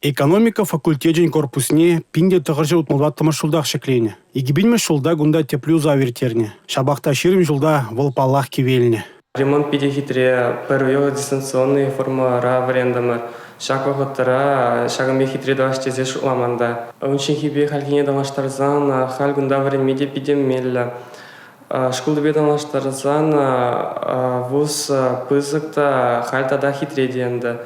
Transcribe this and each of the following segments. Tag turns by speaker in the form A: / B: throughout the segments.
A: Экономика факультечӗн корпусне 1964-мӗш ҫултах ҫӗкленӗ. 2000-мӗш ҫулта кунта тӗплӗ юсав ирттернӗ. Ҫапах та 20 ҫулта вӑл паллах кивелнӗ.
B: Ремонт питӗ хитре, пӗр уйӑх дистанционнӑй формӑра вӗрентӗмӗр. Ҫак вӑхӑтра ҫакӑн пек хитре тӑвас тесе шутламан та. Унчченхипе хальхине танлаштарсан халь кунта вӗренме те питӗ меллӗ. Шкултипе танлаштарсан вуз пысӑк та, халь тата хитре те ӗнтӗ.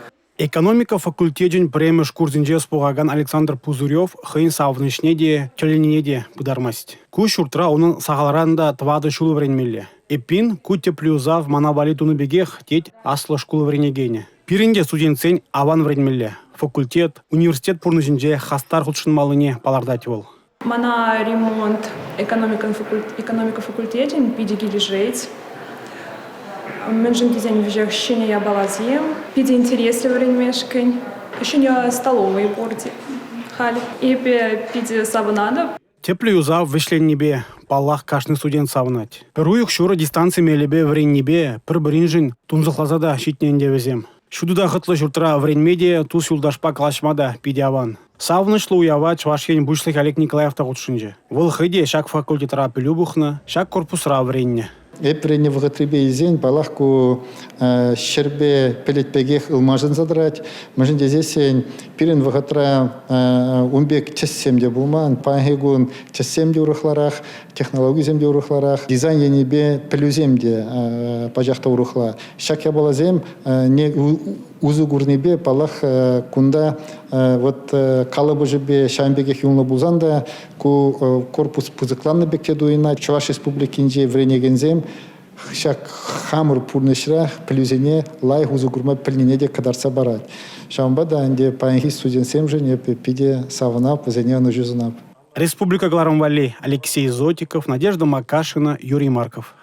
A: Экономика факультечӗн пӗрремӗш курсӗнче ӑс пухакан Александр Пузырев хӑйӗн савӑнӑҫне те, тӗлӗннине те пытармасть. Ку ҫуртра унӑн сахалран та 4 ҫул вӗренмелле. Эппин, ку тӗплӗ юсав мана валли тунӑ пекех, тет аслӑ шкул вӗренекенӗ. Пирӗн те студентсен аван вӗренмелле. Факультет, университет пурнӑҫӗнче хастар хутшӑнмаллине палӑртать вӑл.
C: Мана ремонт экономика факультечӗн питӗ килӗшет. Мӗншӗн тесен веҫех ҫӗнӗ япаласем, питӗ интереслӗ вӗренмешкӗн. Ҫӗнӗ столовӑй пур халь. Эпӗ питӗ савӑнатӑп.
A: Тӗплӗ юсав вӗҫленнипе, паллах, кашни студент савӑнать. Пӗр уйӑх ҫурӑ дистанци мелӗпе вӗреннипе пӗр-пӗриншӗн тунсӑхласа та ҫитнӗ ӗнтӗ вӗсем. Ҫутӑ та хӑтлӑ ҫуртра вӗренме те, тус-юлташпа калаҫма та питӗ аван. Савӑнӑҫлӑ уява Чӑваш Ен Пуҫлӑхӗ Олег Николаев та хутшӑнчӗ. Вӑл хӑй те ҫак факультетра пӗлӳ пухнӑ, ҫак корпусра вӗреннӗ.
D: Эп вӗреннӗ вӑхӑтрипе илсен, паллах, ку ҫӗрпе пӗлӗт пекех ылмашӑнса тӑрать. Мӗншӗн тесессӗн пирӗн вӑхӑтра ун пек тӗссем те пулман. Паянхи кун тӗссем те урӑхларах, технологисем те урӑхларах, дизайн енӗпе пӗлӳсем те пачах та урӑхла. Ҫак япаласем усӑ курнипе, паллах, кунта вот калӑпӑшӗпе ҫавӑн пекех юлнӑ пулсан та ку корпус пысӑкланнӑ пек те туйӑнать. Чӑваш Республикинче вӗренекенсем ҫак хамӑр пурнӑҫра пӗлӳсене лайӑх усӑ курма пӗлнине те кӑтартса парать. Ҫавӑнпа та ӗнтӗ паянхи студентсемшӗн эпӗ питӗ савӑнап, вӗсене ӑнӑҫу сунап.
A: Республика кӑларӑм валли Алексей Зотиков, Надежда Макашина, Юрий Марков.